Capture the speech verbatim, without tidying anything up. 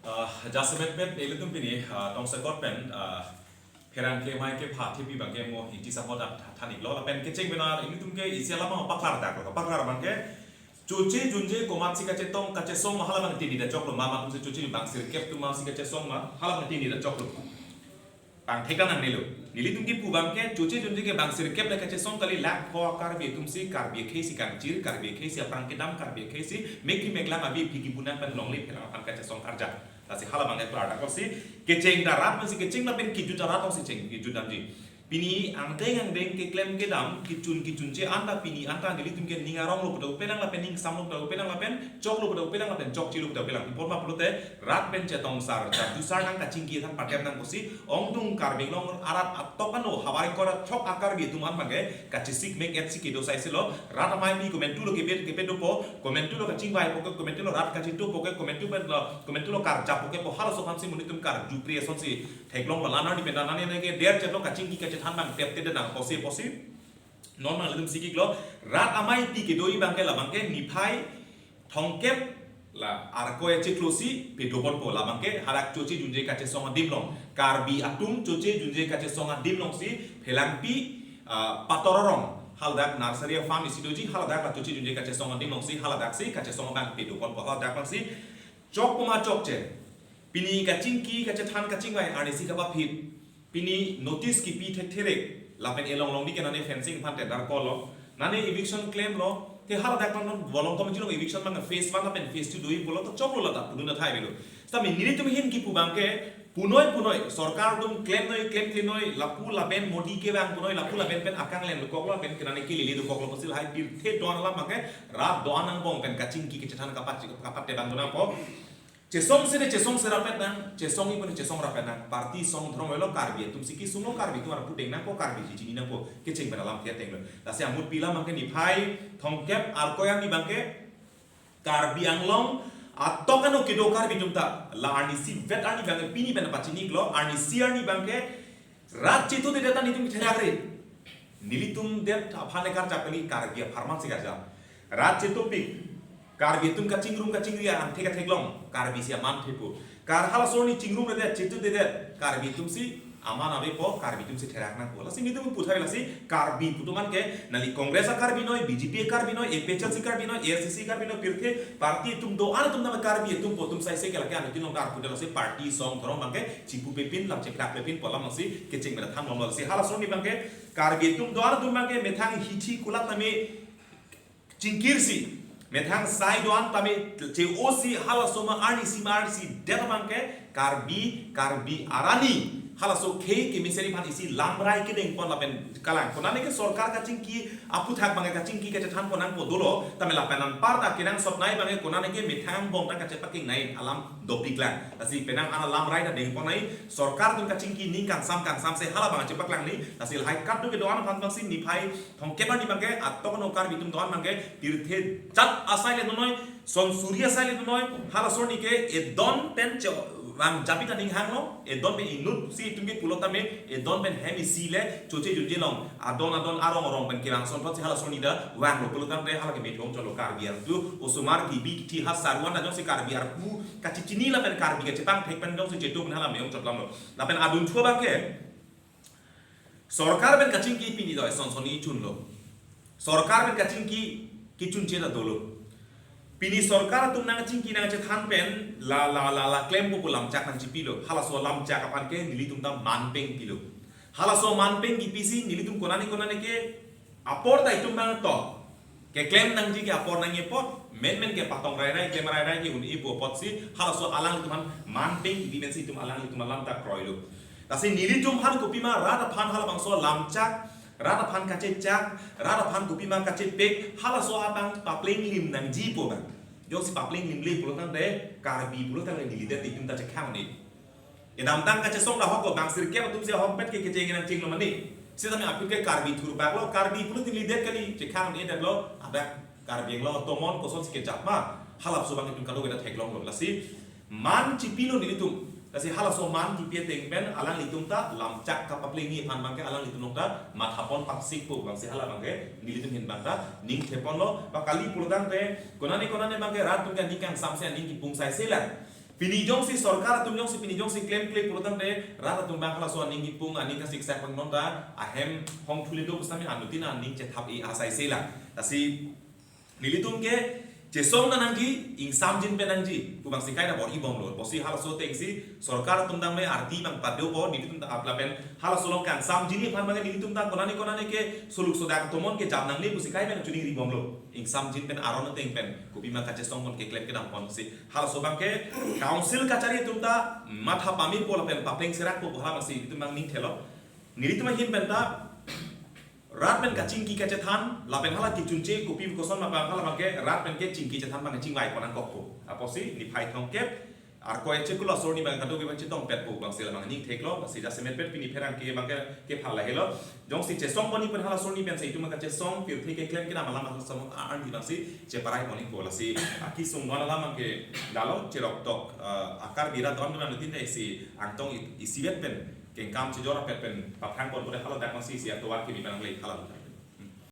Ah, jasemet pet ilitum pini, ah, tongsekot pen, ah, pherangke amei kepha thepi abangke mo Ingti Sangho ta tha-, than-iklo lapen kecheng benar ilitum ke isi alam paklar daklo, paklar abangke choche junje komatsi kachetong kachesong ma hala abang tini ta choklo, ma matum si choche bang sirkep atum ma si kachesong ma hala abang tini ta choklo. Pangthek ta nangnelo. Nelitum kipu abangke choche junje ke bang sirkep le kachesong kali, lak pho Karbi atum si Karbi akhei si kangchir, Karbi akhei si aphrang kedam, Karbi akhei si mekhi meklang avi phiki punang pen longle pherang aphan kachesong karja. Lasi hala abangke klar daklo si kecheng ta rat pensi kecheng lapen kejut ta rat si cheng kejut damji. Pini angdeng angdeng keklem kedam kechun kechunche anta pini anta nelitum ke ning aronglo pu ta upelang lapen ning samlo pu ta upelang lapen choklo pu ta upelang lapen chokchelo pu ta upelang. Pi apot ma pulote rat pen chetong sar, chadu sar nang kachingki than patem nang pusi ongdung Karbi Anglong arat atok ano havar ingkoi ra thok a-Karbi atum an abangke kachesik mek et si kedo sai selo. Rat amei pi komantu lo kebet kebet dopo, komantu lo kachingvai po ke, komantu lo rat kachito po ke, komantu pen lo, komantu lo karja po ke, po halaso aphan si monit atum karjupri ason si theklong lo. Lanar ni pen nani neke der chetlo kachingki kachethan abang tep tep nang posi posi. Non abang ilitum sikiklo, rat amei pi kedo abangke labangke niphai thomkep la Arkoi achiklo si pedopon po, labangke hadak choche junje kachesong adim along. Karbi atum choche junje kachesong adim along si Phelangpi, ah, Pator arong, haladak nursery farm isi doji, haladak la choche junje kachesong adim along si haladak si kachesong abang pedopon po, haladak abang si chokpo ma chokche. Pini kachingki kachethan kachingvai arnisi kapaphit. Pini notice kipi thekthe rek. Lapen elong long di ke nane fencing aphan tender call lo. Nane eviction claim lo. Te haladak non Volongkom Committee along eviction abang phase one lapen phase two do-i pulo to choklo lata pudun athai avelo. Sami nelitum ahin kipu abangke punoi punoi sorkar atum claim noi claim claim noi lapu lapen Modi kevang punoi lapu lapen pen akanglen dokoklo pen ke nane kelele dokoklo pusi lahai pirthe do-an alam abangke rat do-an angbong pen kachingki kachethan kapat kapat tebang do nangpo. Chesong sere chesong serapet nang, chesong-i pune chesong rapet nang, party song dhorom lo Karbi atum si kesung lo Karbi atum arpu deng nangpo Karbi si chini nangpo kecheng pen alam tiya teng lo. Lasi amut pi alam abangke niphai thomkep Arkoi arni abangke Karbi Anglong atok ano kedo Karbi atum ta la arnisi vet arni abangke pini pen pachini iklo arnisi arni abangke rat chetu dedet ta nelitum therak re. Nelitum det aphan le karjap kali Karbi apharman si karjap. Rat chetupik. Karbi atum kachingrum kachingri an thek theklong. Karbi si aman thepo. Kar halaso arni chingrumredet chetu dedet. Karbi atum si aman avepo, Karbi atum si therak nangpo. Lasi nelitum puthai lasi Karbi pu atum an ke nali Congress a-Karbi noi, B J P a-Karbi noi, A P H L C Karbi noi, A S D C Karbi noi, pirthe party atum do-an atum name Karbi atum po atum sai se ke lake anu tinong dar pude lasi party song dhorom abangke chipu pepin lam cheplak pepin pu alam si kecheng mera than lom lasi halaso arni abangke Karbi atum do-an atum abangke methang hithi kulat tame chingkir si methang sai do-an tame che-o si halaso ma arnisi ma arnisi det abangke Karbi Karbi arani halaso khei kemesen aphan isi lamrai kedeng pon lapen kalang konane ke sorkar kachingki aputhak abangke kachingki kachethan pon nangpo dolo tame lapen anparta kenangsot nai abangke konane ke methang angbong ta kachepakeng nai alam dopik lang. Lasi penang ana lamrai ta deng pon nai sorkar atum kachingki ning kangsam kangsam se hala abang chepaklang ni lasi lahai kadokave do-an aphan abang si niphai thomkep arni abangke atok ano Karbi atum do-an abangke pirthe jat asai le nonoi son suri asai le nonoi halaso arni ke edon pen che vang japi ta ning hanglo edon pen inut si itum ke pulo tame edon pen hem isi le choche junje along adon adon arong arong pen kevang son thot si halaso arni ta vanglo pulo tangte hala ke methong cholo Karbi artu osomar kibi kithi ha saruan ta jongsi Karbi arpu kachechini lapen Karbi kachepangthek pen jongsi chetu pen hala meyong chot lamlo lapen adun thu abangke sorkar pen kachingki pini doi son son ni chunlo. Sorkar pen kachingki kechunche ta dolo. Pini sorkar atum nangchingki nangchethan pen la la la la klempo pu lamchak nangchipilo. Halaso lamchak aphan ke nelitum ta manpeng pilo. Halaso manpeng kipi si nelitum konane konane ke apor ta itum abang to keklem nangji ke apor nangji apot, menmen ke patong rairai, klem rairai ke un-e pu apot si halaso alanglitum aphan manpeng kipi pensi itum alanglitum alam ta kroilo. Lasi nelitum aphan kopima rat aphan halabangso lamchak, rat aphan kachechak, rat aphan kopima kachepek, halaso abang papleng lim nangji pu abang. Jongsi papleng limle pulo tangte Karbi pulo tangte neli det itum ta chekhang ni. Kedamtang kachesong ta ahok lo, bang sirkep atum si ahokpet ke kecheng nangchenglo mane. Sitame aphi ke Karbi thurpak lo, Karbi pulo tingli det kali, chekhang ni det lo, ada Karbi Anglong atomon koson si kejap ma, halabangso abang itum kadokave ta theklong lo. Lasi man chipilo nelitum. Lasi halaso man kipi ateng pen alanglitum ta lamchak kapaplengji aphan abangke alanglitum nokta mathapon paksik po abangsi hala abangke nelitum ahin abang ta ning thepon lo. Ba kali pulo tangte konane konane abangke rat atum ke aning kangsamse aning kipung saise lang. Pini jongsi sorkar atum jongsi pini jongsi klemkle pulotangte rat atum abang halaso aning kipung aning kasiksak abang non ta ahem hong thule do pusitame anuttin aning chethap-i asai sela. Lasi nelitum ke chesong nangji, ingsamjin pen nangji pu abangsi kaita bor-i bomlo. Pusi halaso atengsi sorkar atum dam me arti abang padopo, nelitum ta apla pen halaso along kangsamjin aphan abang nelitum ta konane konane ke suluk sodak tomon ke jam nangne pusi kai pen chuningri bomlo. Ingsamjin pen aron ateng pen kopima kachesong pon keklem kedam ponsi halaso abang ke council kachari atum ta matha pame po lapen papleng serak po hala abangsi nelitum abang ning thelo. Nelitum ahin pen ta rat pen kachingki kachethan lapen hala kechunche kopi koson abang hala abang ke rat pen kechingki chethan abang chingvai pon nangkokpo. Apotsi niphai thomkep Arkoi Chiklo asor arni abang kadokave abang chetongpet po abangsi la abang ning theklo, lasi jasemet pen pini pherangke abang ke kephal lahelo. Jongsi chesong pon-i pen halaso arni pensi itum kachesong pirthe keklem kedam alam halaso arni abangsi cheparai pon-i po, lasi akesung non alam abang ke dalo cherok tok, eh, akar bira don dun anuttin ta isi angtong i- isivet pen kengkam chejor apet pen paphang pon pore haladak abangsi isi atovar kimi pen nangle hala.